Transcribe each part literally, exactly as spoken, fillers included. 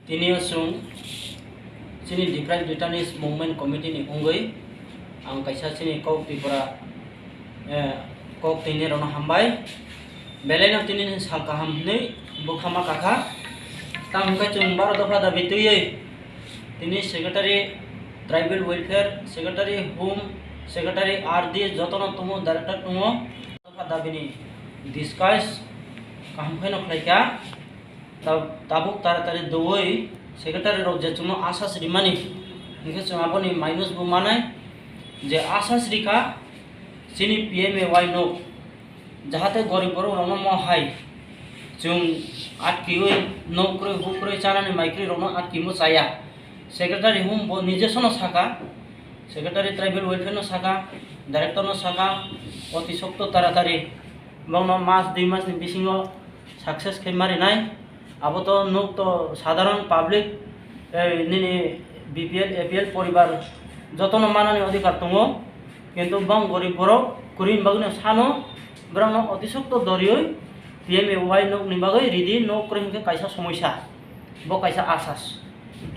Tini o chwng chini Deprived Detainees Movement Committee ni wngwi ang kaisa chini kok Tripura, eh, kok twini rokno hambai. Belai no tini ni sal kaham hwnwi bwkha ma kakha. Tamo hwnkhe chwng baro dopha dabi twiwi tini Secretary Tribal Welfare, Secretary Home, Secretary R D jotono tongo, Director tongo. Dopha dabi ni discuss kaham khe no khlai kha. Ta-, tabuk taratari dowoi secretary rok je chwngno asas rimani, hinkhe chwng aboni minus bo manai je asas rikha chini P M A Y nok, jahate gorib borok rokno mo hai chwng atkiwi nok kwrwi huk kwrwi chanani mai kwrwi rokno atkimo chaya. Secretary hum bo nije sono saka, Secretary Tribal Welfare no saka, Director no saka, oti sokto taratari bongno mas dui mas ni bisingo success khe marinai. Abo to nuk to sadharon public, eh, nini B P L, A P L poribar jotono manani odhikar tongo, kintu bong gorib borok kwrwini bagwino sano, borokno oti sokto doriwi P M A Y nokni bagwi ridi, nok kwrwi hinkhe kaisa somoisa, bo kaisa asas.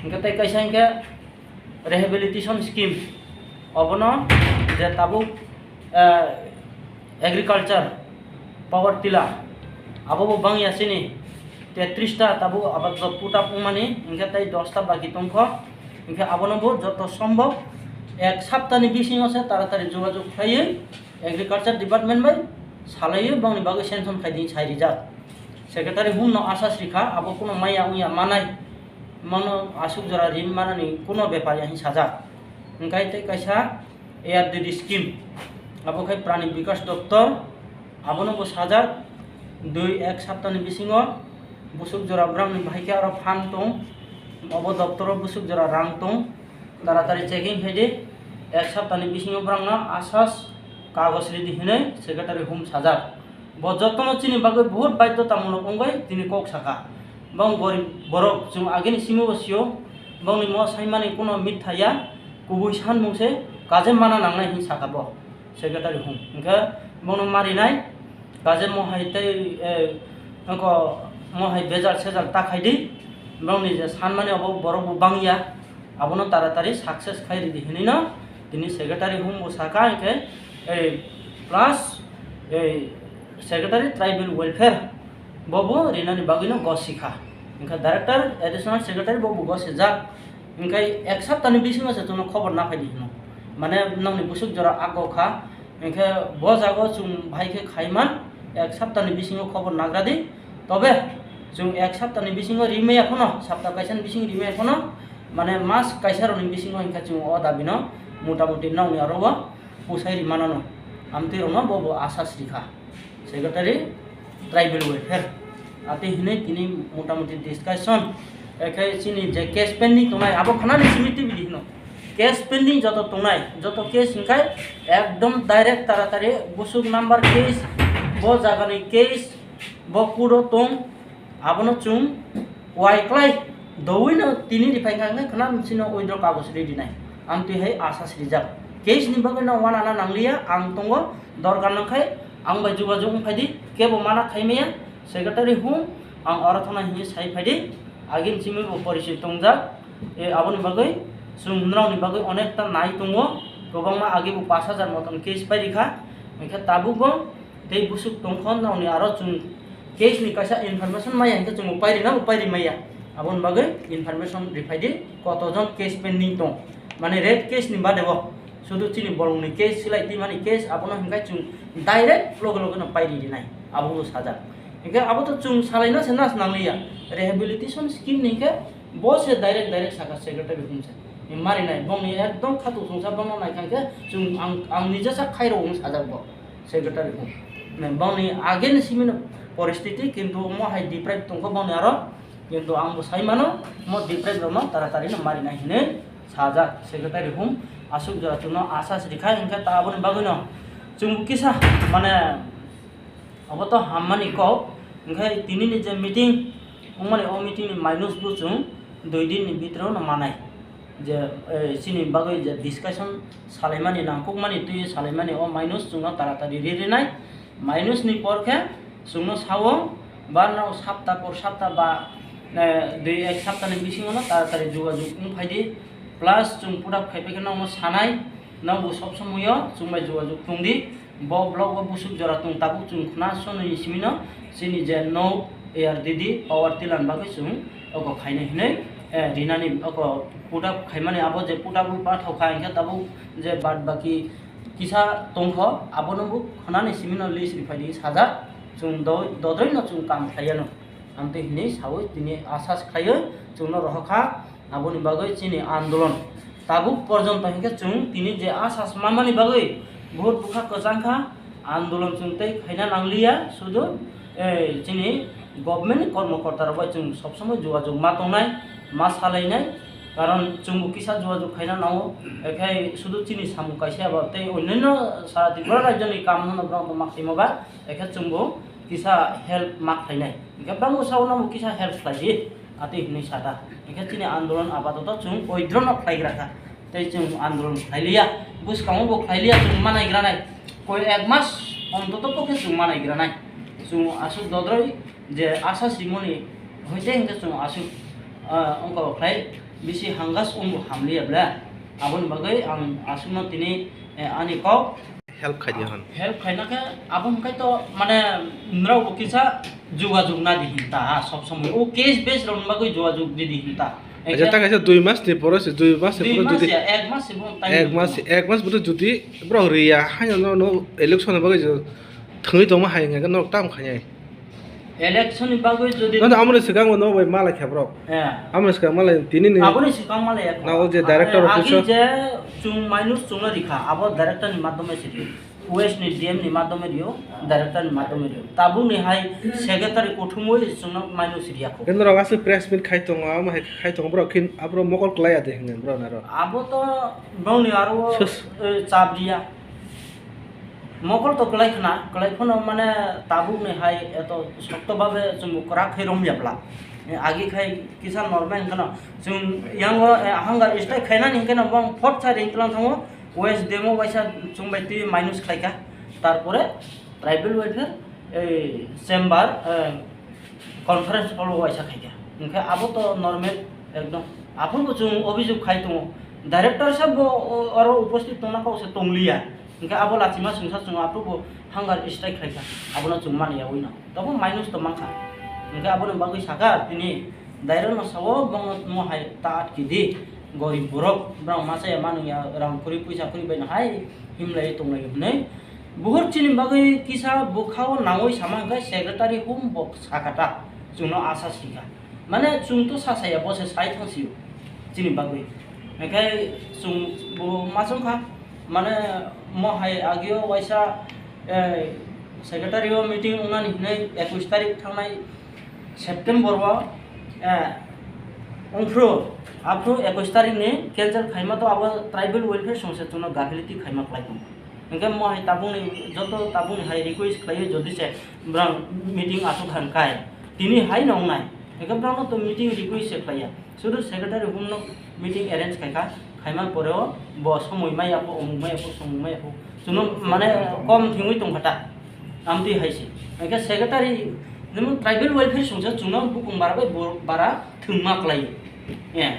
Hinkhe tei kaisa hinkhe rehabilitation scheme, obono je tabuk, eh, agriculture power tiller, abo bo bangya chini tetris ta tabuk abato put up wngmani, hinkhe tei dosta baki tongkho, hinkhe abono bo joto sombok ek saptani bisingo se taratari jogajog khlaiwi agriculture department bai salaiwi bongni bagwi sanction khaidi sai rijak. Secretary hum no asas rikha, abo kuno maya wngya manai, mono aswk jora rin manani kuno bepar ya hin sajak. Hinkhe tei kaisa A R D D scheme, abo khai Prani Bikas Doptor, abono bo sajak dui ek saptani bisingo busuk jora brangni bahai khe aro phan tong, obo doptoro busuk jora rang tong, taratari checking khaidi, ek saptani bisingo brangno asas kagoj ridi hinwi secretary hum sajak. Bo jotono chini bagwi buhut baidhotamulok wngwi tini kok saka. Bong gorib borok, chwng agini simi bo sio, bongni mo saimani kuno mitha ya, kubui sanmung se kaje mana nangnai hin saka bo, secretary hum. Hinkhe bongno marinai, kaje mo hai tei, eh, oko mo hai bejal sejal ta khaidi, bongni je sanmani obo borok bo bangya, abono taratari success khai ridi hinwi no tini secretary hum bo saka, hinkhe, eh, plus, eh, Secretary Tribal Welfare, bo bo rinani bagwino gosi kha. Hinkhe Director, Additional Secretary bo bo gosi jak. Hinkhe ek saptani bisingo se chwngno khobor na phaidi hino. Mane nokni busuk jora ago kha. Hinkhe bo jago chwng bahai khe khaiman ek saptani bisingo khobor nagra di. Tobe chwng ek saptani bisingo rimaya phano, sapta kaisani bisingo rimaya phano, mane mas kaisa rokni bisingo hinkhe chwng o dabino mota moti nokni aro o pusai ri manano. Amtwi rokno bo bo asas rikha. Secretary Tribal Welfare. Ati hinwi tini motamuti discussion. Ekhe chini je case pending tongnai, abo khanani simi tibidi hino. Case pending joto tongnai, joto case hinkhe ekdom direct taratari busuk number case, bo jagani case, bo kudo tong, abono chwng waiklai dowino tini riphai kha, hinkhe khna chino withdraw kagoj ri dinai. Amtwi hai asas rijak. Case ni bagwi no wanana nangliya, ang tongo, dorkar nangkhai ang bai jogajog wngphai di, kebo mana khaimaya, secretary hum, ang oro thana hinwi sai phai di, agini simi bo porichoi tongjak. E, aboni bagwi chwng nrokni bagwi onekta nai tongo, kwbangma agi bo pash hajar moton case pai rikha, hinkhe tabukbo tei busuk tongkho nokni aro chwng case ni kaisa information maya hinkhe chwng upai rina upai rimaya. Aboni bagwi information riphai di, koto jon case pending tong, mane rape case ni bade bo sudu chini borokni case silai twi mani case abono hinkhe chwng direct loge loge no pai ri rinai, abo bo sajak. Hinkhe abo to chwng salaina se nas nangliya, rehabilitation scheme ni hinkhe bo se direct direct saka secretary hum se. Marinai bongni ekdom khatu songsa bono naikha hinkhe chwng ang, ang nijesa khairok wng sajak bo. Secretary hum. Bongni ageni simino poristiti, kintu omo hai deprive tongkho bongni aro, kintu ang bo sai mano, mo deprive rokno taratari no marinai hinwi sajak secretary hum, aswk jora chwngno asas rikha, hinkhe ta aboni bagwino chwng bo kisa, mane, obo to hammani kok, hinkhe tinini je meeting wngmani, o meeting ni minus bo chwng dui din ni bidro no manai. Je, eh, chini bagwi je discussion salaimani, nangkukmani twi salaimani, o minus chwngno taratari ri rinai. Minus ni por khe chwngno sao, ba no sapta por sapta ba Eh, dui ek saptani bisingo no taratari jogajog wng phai di. Plus chwng put up khai pai khe nokno sanai, nokbo sob somoyo chwng bai jogajog tong di. Bo block o busuk jora tong tabuk chwng khna sonoi simi no chini je no A R D D power tilan bagwi chwng oko khainai hinwi, eh, rinani oko put up khaimani abo je put up pathok kha hwnkhe tabuk je bad baki kisa tongkho abono bo khwnani simi no list riphai di sajak chwng doi dodoi no chwng kam khlai yano. Amtwi hinwi sawi tini asas khlaiwi chwngno rohor kha. Aboni bagwi chini andolon tabuk porjonto hinkhe chwng tini je asas mamani bagwi buhut bwkha kwchang kha, andolon chwng tei khaina nangliya, sudu, eh, chini government ni kormokorta rok bai chwng sob somoi jogajog ma tongnai, ma salainai, karon chwngbo kisa jogajog khaina nango, ekhai sudu chini samung kaisa ba tei onyaino sara Tripura rajyoni kam no borok ma khaima ba, ekhe chwngbo kisa help ma khlainai. Hingke bangma sao nangbo kisa help khlai di, atwi hinwi sa kha. Hingke chini andolon apatoto chwng withdraw no khlai gra kha. Tei chwng andolon khlai liya, bwskango bo khlai liya, chwng ma nai gra nai. Koi ek mas ontoto pokhe chwng ma nai gra nai. Chwng aswk dodroi je asa simoni hoite hingke chwng aswk, ah, wngkha bo khlai bisi hangas wngbo ham liya ble. Aboni bagwi ang aswkno tini, eh, ani kok help khai di hwn. Help khaina khe abo hwnkhe to mane nrok bo kisa jogajog na di hinta ha sob somoi. O case base rok bagwi jogajog di di hinta. Acha ta kaisa dui mas ni pore se, dui mas ni dui pore mas jodi ya, ek mas se bo time ek mas, ek mas bwtwi jodi borok riya haino no, no election ni bagwi thwngwi tongma hai hwnkhe norok tamo khainai. Election ni bagwi jodi no, no, amoni swkang no bai malai khe borok. Eh. Amoni swkang malai tini ni. Aboni swkang malai ya. Na o je director agi office o je chwng minus chwngno rikha, abo director ni madhyome se rio. West ni D M ni madhyome rio, director ni madhyome rio. Tabuk ni hai secretary kuthumwi chwngno minus riya kho. Kendro rok aswk press meet khai tongo, amo hai khai tongo borok khin abro mokol klai ya de hinwi borok naro. Abo to bongni aro, eh, chap riya. Mokol to kwlai khna, kwlai phano mane tabuk ni hai eto sokto babe chwng kwrak khe rom ya bla. Agi khai kisa normal hwnkhe no chwng yango, eh, hunger strike khainani hwnkhe no bong phot sai ring tlang thango, wage demo waisa chwng bai twi minus khlai kha. Tarpore tribal welfare, eh, chamber, eh, conference hall o waisa khaikha. Hwnkhe abo to normal ekdom. Aphuru bo chwng obhijog khai tongo. Director sabo o-, oro uposthit tongna kok se tongliya. Hwnkhe abo lachima chwngsa chwng aphuru bo hunger strike khaikha. Abono chwng mani yaui no. Tobo minus to mankha. Hwnkhe aboni bagwi sakha tini direct no sao bono mo hai ta atki di. Gorib borok, borok masa ya manu ya rang khuri puisa khuri bai no hai himlai tonglai hwnwi. Buhur chini bagwi kisa bwkhao nangwi sama hwnkhe secretary hum bo sakha ta, chwngno asa sika. Mane chwng to sa saya bo se sai thang sio chini bagwi. Hwnkhe chwng bo ma chwng kha, mane mo hai agio waisa, eh, secretary o meeting wngnani hwnwi ekush tarik thangnai September o, eh, wngphru, aphru ekush tarik ni cancel khaima to abo tribal welfare song se chwngno gafiliti khaima khlai tongo. Hwnkhe mo hai tabukni, joto tabukni hai request khlaio, jodi se borok meeting aswk han kai, tini hai no wngnai. Hwnkhe borokno to meeting request se khlaiya, sudu secretary humno meeting arrange khaikha, khaima poreo bo somoi maya pho, omuk maya pho, somoi maya pho, chwngno mane kom thwngwi tongkha ta, amtwi hai se. Hwnkhe secretary, nimo tribal welfare songsa chwngno bukung bara bai bo-, bara thwngma khlai. Eh.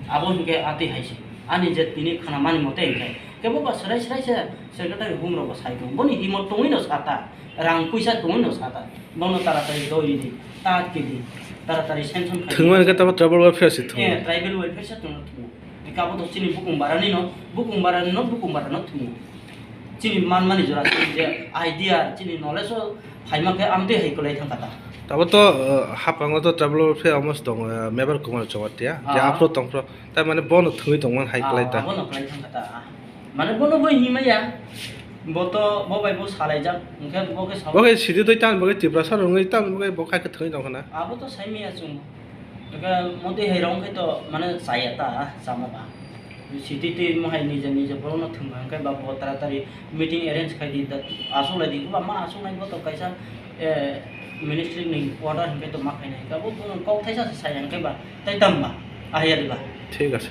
Abo hwnkhe atwi hai se. Ani je tini khwnamani mote hwnkhe kebo ba swrai swrai se secretary humrok bo sai tongo. Boni himo tongwi no sa ta, rang puisa tongwi no sa ta. Bono taratari doi di, ta kidi, taratari sanction khai. Thwngmani khe tamo tribal welfare se thwngo. Eh, tribal welfare se thwngno thwngo. Hwnkhe abo to chini bukung barani no, bukung barani no, bukung barani no thwngo. Chini manmani jora chini je idea, chini knowledge o phaima khe amtwi hai kwlai thangkha ta. Abo to, uh, haphango to tribal welfare omo se tongo, uh, Mebar Kumar Chowatiya, je ah, aphro tongphro, tai mane bono thwngwi tongmani hai ah, kwlai ta. Abono kwlai thangkha ta. Mane bono bo himaya, bo to bo bai bo salaijak, hwnkhe bo khe sa-, bo khe sidi doi tan, bo khe Tiprasa rwngwi tan, bo khe bo khai khe thwngwi tongkha na. Abo to saimaya chwng. Eka motwi hai rong khai to mane chaya ta chama ba. City twi mo hai nije nije borokno thwngkha hwnkhe ba bo taratari meeting arrange khai di da, aswk lai di ba ma aswk nai bo to kaisa, eh, ministry ni order hwnkhe to ma khainai hwnkhe bo kok thaisa se sai hwnkhe ba tai tam ba ahya di ba. Thik ase.